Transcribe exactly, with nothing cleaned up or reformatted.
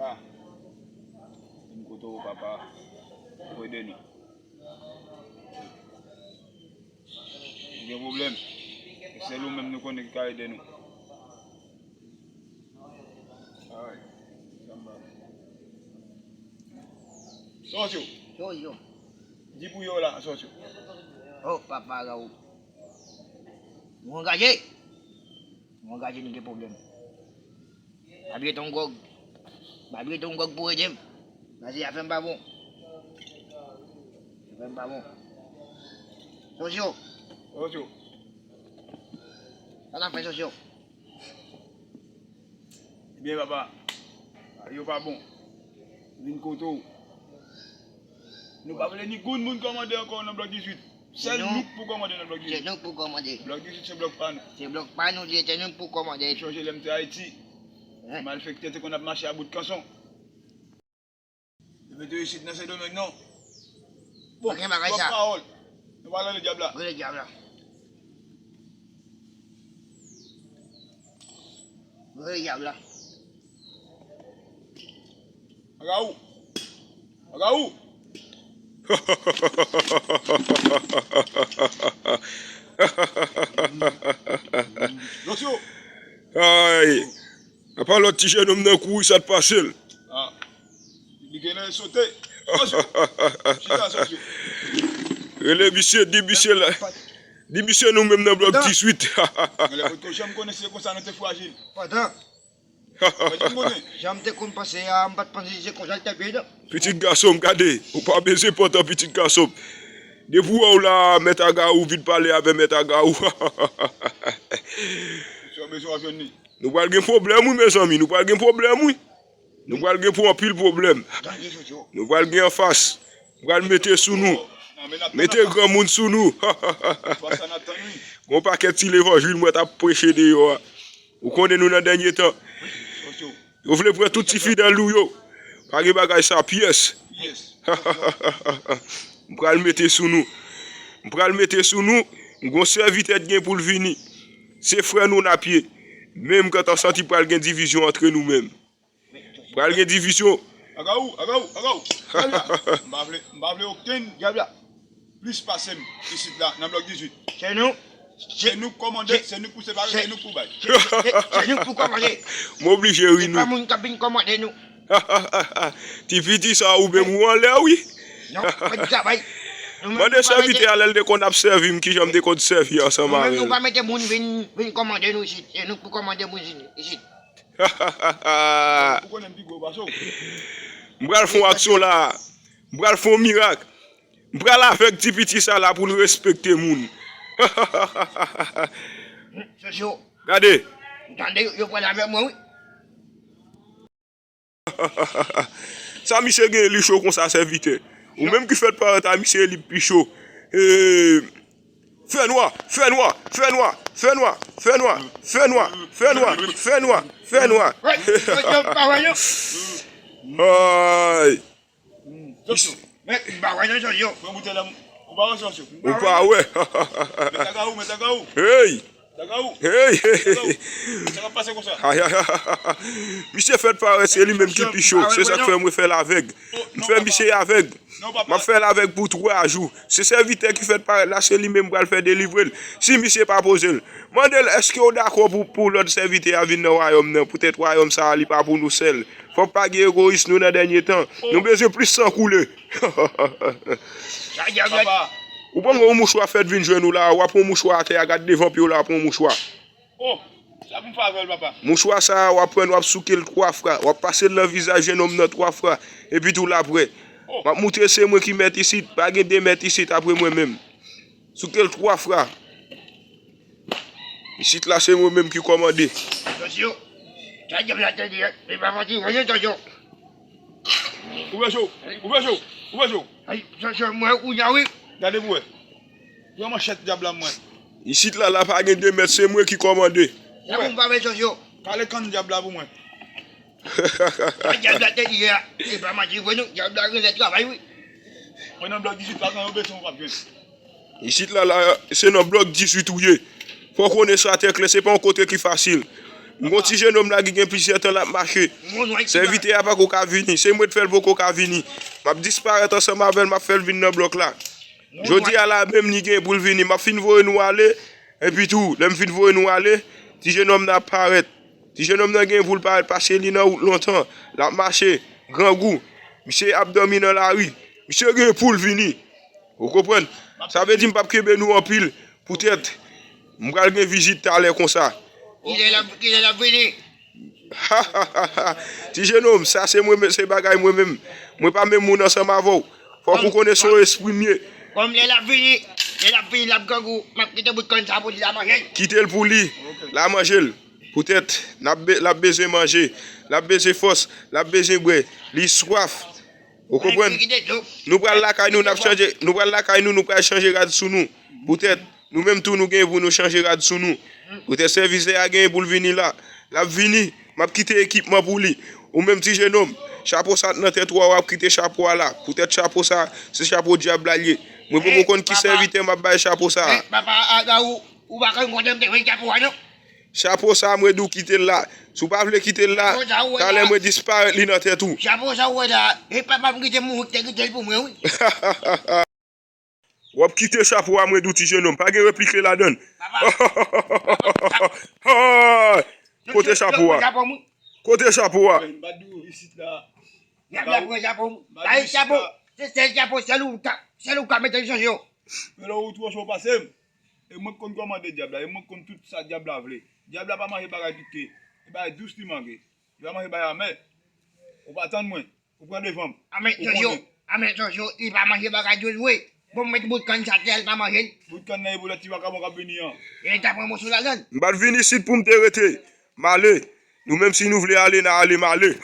Ah, vin kote w, papa, pou ede nou. Nou gen pwoblèm. E sèl ou menm nou konnen ki ka ede nou. Ay, samba. Sòsyo. Sòsyo. Di pou yo la, Sòsyo. Oh, papa Raoul. Nou angaje. Nou angaje, nou gen pwoblèm. Babye ton gwòg. Babye ton gwòg pou ede m. Paske afè m pa bon. Afè m pa bon. Sòsyo. Sòsyo. Sa n ap fè, Sòsyo? Ebyen, papa, yo pa bon. Vin kote w. Nou pa vle ni goud moun kòmande ankò nan blòk dizuit. Sèl nou k pou kòmande nan blòk dizuit. Se nou k pou kòmande. Blòk dizuit se blòk pa nou. Se blòk pa nou li ye, se nou k pou kòmande. Ou sonje lè m te Ayiti? Malfektè te konn ap mache a bout kanson. Yo mete yo isit nan Sendomeng non. Bon, twòp pawòl. Nou pral rele dyab la. Rele dyab la. Rele dyab la. Raou. Raou. Ay. Apa lòt ti jennonm nan kouri, sa t pase l? Ah. Li genlè sote. Sòsyo. Chita, Sòsyo. Rele misye, di misye la. Di misye nou menm nan blòk dizuit. Genlè potko janm konnen se konsa nou te frajil. Pandan. Mwen janm konnen. Jan m te konn panse a, m pa t panse se konsa l t ap ye non. Pitit gason m, gade. Ou pa bezwen pòtan, pitit gason m. Depi w wè w la, mèt Agawou vin pale avè mèt Agawou. Si w bezwen w ap jwenn li. Nou pral gen pwoblèm wi, mezanmi. Nou pral gen pwoblèm wi. Nou pral gen pou anpil pwoblèm. Nou pral gen anfas. Nou pral mete sou nou. Mete granmoun sou nou. Gon pakèt ti levanjil mwen t ap preche deyò a. Ou konnen nou nan dènye tan. Yo vle pran tout ti fidèl nou yo. Pa gen bagay sa pyès. M pral mete sou nou. M pral mete sou nou. M gon sèvitè t gen pou l vini. Se frè nou n ap ye. Men m gentan santi pral gen divizyon antre nou menm. Pral gen divizyon. Agawou, Agawou, Agawou. Dyab la. M pa vle, m pa vle okenn dyab la plis pase m isit la nan blòk dizuit. Se nou. Se nou k kòmande, se nou k pou separe, se nou k pou bay. Se nou k pou kòmande. M oblije ri nou. Se pa moun k ap vin kòmande nou. Ti piti sa ou menm ou anlè wi. Non, fè travay. Mande sèvitè a lè l te konn ap sèvi m kijan m te konn sèvi ansanm avè l. Nou menm nou pa mete moun vin, vin kòmande nou isit. Se nou k pou kòmande moun isit. Ou konnen m pi gwo pase w. M pral fè yon aksyon la. M pral fè yon mirak. M pral avèg ti piti sa la pou l respekte moun. Sòsyo. Gade. M tande yo pral avèk mwen wi. Sa misye gen li cho konsa sèvitè. Ou menm ki fèt parèt a misye li pi cho. Eh, Fènwa, fènwa, fènwa, fènwa. Ay. Ou pa wè. Hey. Hey, hey, hey. Ay, ay, ay. Misye fèt parèt se li menm ki pi cho. Se sa k fè mwen fè l avèg. M fè misye avèg. M ap fè l avèg pou twa jou. Se sèvitè ki fèt parèt la, se li menm pral fè delivre l. Si misye pa poze l, mande l, èske w dakò pou, pou lòt sèvitè a vin nan wayòm nan? Poutèt wayòm sa a, li pa pou nou sèl. Fòk pa gen egoyis, nou nan dènye tan. Nou bezwen plis san koule. Ou pran yon mouchwa fèt vin jwenn ou la, w ap pran yon mouchwa atè a, gad devan pye w la, w ap pran yon mouchwa. Oh, sa pou m fè avè l, papa? Mouchwa sa a, w ap pran l, w ap souke l twa fwa. W ap pase l nan vizaj jennonm nan twa fwa. Epi tou l ap wè. M ap moutre se mwen ki mèt isit. Pa gen de mèt isit apre mwen menm. Souke l twa fwa. Isit la, se mwen menm ki kòmande. Sòsyo. Sa dyab la tande, e pa manti, voye sòsyo. Ouvè je w, ouvè je w, ouvè je w. Ay, sòsyo, mwen ou ya wi. Gade pou wè. Pran manchèt dyab la mwen. Isit la, la pa gen de mèt, se mwen ki kòmande. Sa pou m pa wè sòsyo. Kale kann dyab la pou mwen. Sa dyab la te di a, e pa manti vre non, dyab la renmen travay wi. Mwen nan blòk dizuit la, kan yo bezwen w ap jwenn. Isit la, la, se nan blòk dizuit ou ye. Fò w konnen sa tè klè, se pa yon kote ki fasil. M gon ti jenòm la ki gen plizyè tan l ap mache. Sèvitè a pako ka vini. Se mwen k fè l poko ka vini. M ap disparèt ansanm avè l, m ap fè l vin nan blòk la. Jodi a la menm li gen pou l vini. M ap fin voye nou ale. Epi tou, lè m fin voye nou ale, ti jenòm nan ap parèt. Ti jenòm nan gen pou l parèt paske li nan wout lontan. L ap mache. Grangou. Misye ap dòmi nan lari. Misye gen pou l vini. Ou konprann? Sa vle di m p ap kenbe nou anpil. Poutèt, m pral gen vizit talè konsa. Kilè l ap, kilè l ap vini? Ti jenòm, sa se mwen, se bagay mwen menm. Mwen pa menm moun ansanm avè w. Fòk ou konnen se yon espri m ye. Kòm lè l ap vini, lè l ap vini, l ap grangou, m ap kite bout kòn sa pou li la manje l. Kite l pou li, la manje l. Poutèt, l ap be-, l ap bezwen manje, l ap bezwen fòs, l ap bezwen bwè, li swaf. Ou konprann? Nou pral lakay nou, n ap chanje, nou pral lakay nou, nou pral chanje rad sou nou. Poutèt, nou menm tou nou gen pou nou chanje rad sou nou. Poutèt sèvitè a gen pou l vini la. L ap vini, m ap kite ekipman pou li. Ou menm ti jenòm, chapo sa t nan tèt ou a, w ap kite chapo a la. Poutèt chapo sa, se chapo dyab la l ye. Mwen poko konn ki sèvitè m ap bay chapo sa. Papa, aga ou, ou pa konn kote m te jwenn chapo a non. Chapo sa mwen di w kite l la. Si w pa vle kite l la, talè mwen disparèt li nan tèt ou. Chapo sa ou wè la, e papa m ki te mouri ki te kite l pou mwen wi. W ap kite chapo a mwen di w ti jenòm. Pa gen replike ladann. Kote chapo a? Kote chapo a? Dyab la pran chapo m. Bay chapo. Se sèl chapo, sèl ou ka, sèl ou ka mete l chanje yo. Men lè ou twò cho pase m. E mwen k konn kòmande dyab la, e mwen k konn tout sa dyab la vle. Dyab la pa manje bagay pike, e bagay dous li manje. Li pa manje bagay amè. Ou pa tann mwen, ou pran devan m. Amè Jojo, amè Jojo, li pa manje bagay dous vre. Bon, m met bout kann sa atè a, li pa manje l. Bout kann nan e pou lòt ti vakabon k ap vini an. E ta pran moso ladann. M pa t vin isit pou m te rete. M ale. Nou menm si nou vle ale, n a ale, m ale.